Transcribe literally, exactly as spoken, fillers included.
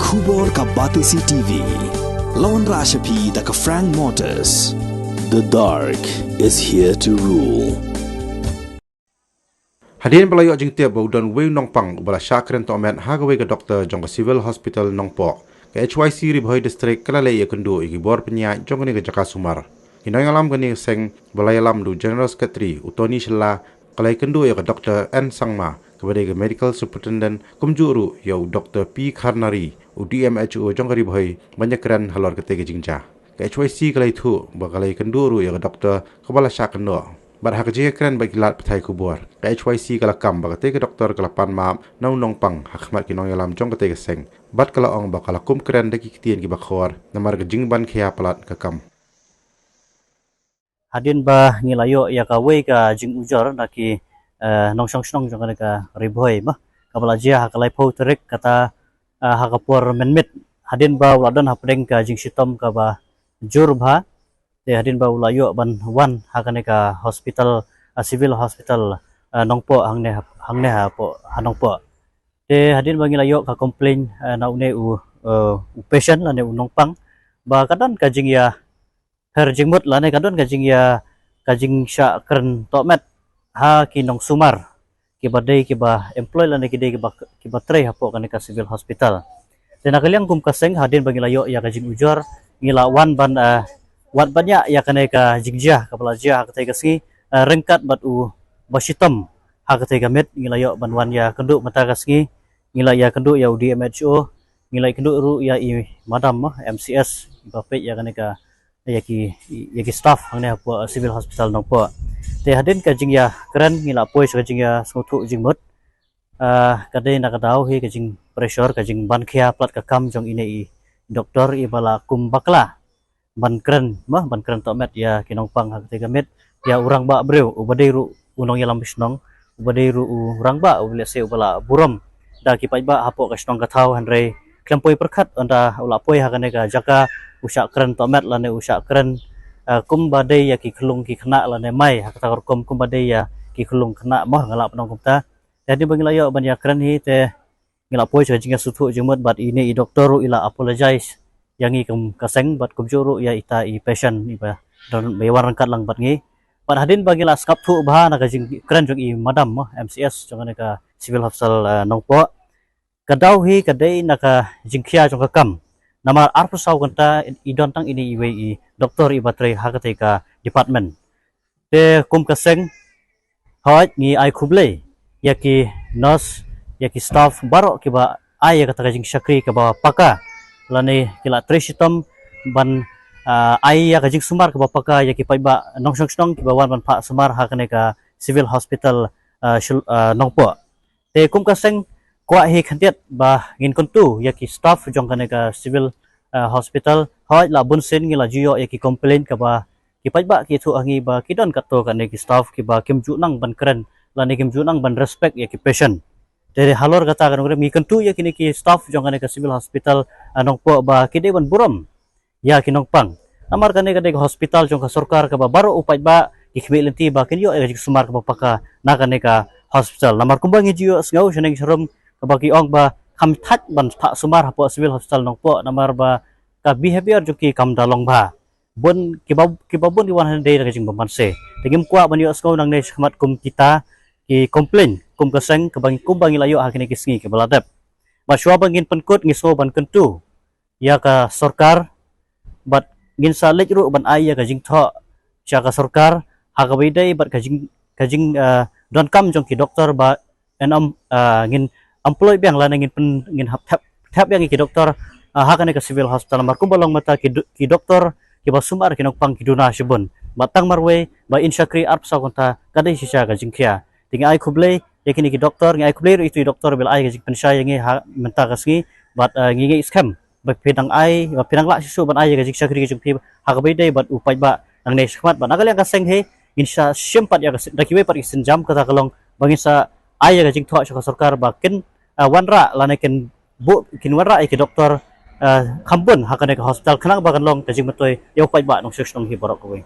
Khubor ka Batesi T V. Lawan Rashapi da ka Frank Motors. The dark is here to rule. Hadien ba la ïoh jingtip ba u don uwei u nongpang uba la shah kren tohmet ha kawei ka doktor jong ka Civil Hospital Nongpoh, ka H Y C Ri Bhoi District ka la leit ïakynduh ïa ki bor pynïaid jong kane ka jaka sumar. Ki nongïalam kane ka seng ba la ïalam da u General Secretary u Tony Shylla, ka la ïakynduh ïa ka Doktor N Sangma kaba dei ka Medical Superintendent, kumjuh ruh ïa u Doktor P Kharnari, u D M H O jong ka Ri Bhoi, ban ïakren halor katei ka jingjia. Ka H Y C ka la ïathuh ba ka la ïakynduh ruh ïa ka doktor kaba la shah kynnoh. Bad ha ka jingïakren bad ki lad pathai khubor, ka H Y C ka la kam ba katei ka doktor ka la pan map na u nongpang ha khmat ki nongïalam jong katei ka seng. Bad ka la ong ba ka la kum kren da ki ktien kiba khor namar ka jingban khia palat ka kam. Hadien ba ngi la ïoh ïa kawei ka jingujor na ki, eh, nongshong shnong jong kane ka Ri Bhoi, ma, kaba la jia ha ka laiphew tarik kata, eh, ha ka por mynmiet. Hadien ba u la don hapdeng ka jingshitom kaba jur bha, te hadien ba u la ïoh ban wan ha kane ka hospital, eh, Civil Hospital, eh, Nongpoh, hangne ha, hangne hapoh, ha Nongpoh. Te hadien ba ngi la ïoh ka complain, eh, na une u, eh, u patient lane u nongpang ba ka don ka jingïa pher jingmut lane ka don ka jingïa, ka jingshah kren tohmet ha ki nongsumar kiba dei kiba employ lane ki dei kiba, kiba trei hapoh kane ka Civil Hospital. Te na ka liang kum ka seng, hadien ba ngi la ïoh ïa ka jingujor, ngi la wan ban, eh, wad ban ïa, ïa kane ka jingjia kaba la jia ha katei ka sngi, eh, ryngkat bad u bashitom ha katei ka miet. Ngi la ïoh ban wan ïakynduh mynta ka sngi, ngi la ïakynduh ïa u D M H O, ngi la ïakynduh ruh ïa i madam, ma, M C S, iba peit ïa kane ka, ïa ki, ïa ki staff hangne hapoh Civil Hospital Nongpoh. Te hadien ka jingïakren ngi la poi sha ka jingïasngewthuh jingmut. Ah, ka dei na ka daw hi ka jingpressure, ka jingban khia palat ka kam jong ine i doktor iba la kum bakla ban kren, ma, ban kren tohmet ïa ki nongpang ha katei ka miet, ïa u rangbah briew uba dei ruh u nongïalam shnong, uba dei ruh u rangbah uba lehse uba la burom da ki paidbah hapoh ka shnong ka thaw, hynrei khlem poi pyrkhat ynda u la poi ha kane ka jaka u shah kren tohmet lane u shah kren, eh, kumba dei ïa ki khyllung ki khynnah lane mai ha kata ka rukom kumba dei ïa ki khyllung khynnah, ma, nga lah ban ong kumta. Te hadien ba ngi la ïoh ban ïakren hi te ngi la poi sha ka jingïasngewthuh jingmut bad ine i doktor ruh i la apologize ïa ngi kum ka seng bad kumjuh ruh ïa ita i patient iba don, ba ïa wan ryngkat lang bad ngi. Bad hadien ba ngi la sngap thuh bha na ka jingkren jong i madam, ma, M C S jong kane ka Civil Hospital, eh, Nongpoh, ka daw hi ka dei na ka jingkhia jong ka kam. Namar arphew saw kynta i don tang ine iwei i doktor iba trei ha katei ka department. Te kum ka seng, hooid, ngi ai khublei ïa ki nurse, ïa ki staff baroh kiba ai ïa kata ka jingshakri kaba paka lane ki la trei shitom ban, ah, ai ïa ka jingsumar kaba paka ïa ki paidbah nongshong shnong kiba wan ban phah sumar ha kane ka Civil Hospital, ah, Shil-, ah, Nongpoh. Te kum ka seng, kwah hi khyndiat ba ngin kyntu ïa ki staff jong kane ka Civil, eh, Hospital. Hooid, la bun sien ngi la ju ïoh ïa ki complain kaba ki paidbah ki ïathuh ha ngi ba ki don katto katne ki staff kiba kim ju nang ban kren lane kim ju nang ban respect ïa ki patient. Te halor kata ka nongrim ngi kyntu ïa kine ki staff jong kane ka Civil Hospital, eh, Nongpoh ba ki dei ban burom ïa ki nongpang. Namar kane ka dei ka hospital jong ka sorkar kaba baroh u paidbah ki khmih lynti ba kin ïoh ïa ka jingsumar kaba paka na kane ka hospital. Namar kumba ngi ju ïohsngew shaneng sharum kaba ki ong ba kham thait ban phah sumar hapoh Civil Hospital Nongpoh namar ba ka behavior jong ki kam da long bha. Bun kiba, kiba bun ki wan hangne da ka jingbymman se. Te ngim kwah ban ïohsngew nangne shakhmat kum kita ki complain kum ka seng kaba ngi, kumba ngi la ïoh ha kine ki sngi kiba la dep. Ba shuwa ba ngin pynkut ngi sngew ban kyntu ïa ka sorkar, bad ngin sa leit ruh ban ai ïa ka jingthoh sha ka sorkar ha kaba ïadei bad ka jing, ka jing, eh, donkam jong ki doktor ba yn ym, eh, ngin employ biang lane ngin pyn, ngin hap thep, thep biang ïa ki doktor, eh, ha kane ka Civil Hospital. Namar kumba long mynta ki do-, ki doktor kiba sumar ki nongpang ki duna shibun. Bad tang marwei ba in shakri arphew saw kynta ka dei shisha ka jingkhia. Te ngi ai khublei ïa kine ki doktor, ngi ai khublei ruh ïa itu i doktor ba la ai ka jingpynshai ïa ngi ha mynta ka sngi. Bad, eh, ngi ngeit skhem ba phi dang ai, ba phi dang lah shisha ban ai ïa ka jingshakri ka jong phi ha kaba ïadei bad u paidbah nangne shakhmat. Bad na ka liang ka seng hi ngin sa shim pat ïa ka syn-, da kiwei pat ki sienjam, kata ka long ba ngin sa ai ïa ka jingthoh sha ka sorkar ba kin, eh, wanrah lane kin buh, kin wanrah ïa ki doktor, eh, kham bun ha kane ka hospital khnang ba kan long ka jingmyntoi ïa u paidbah nongshong shnong hi baroh kawei.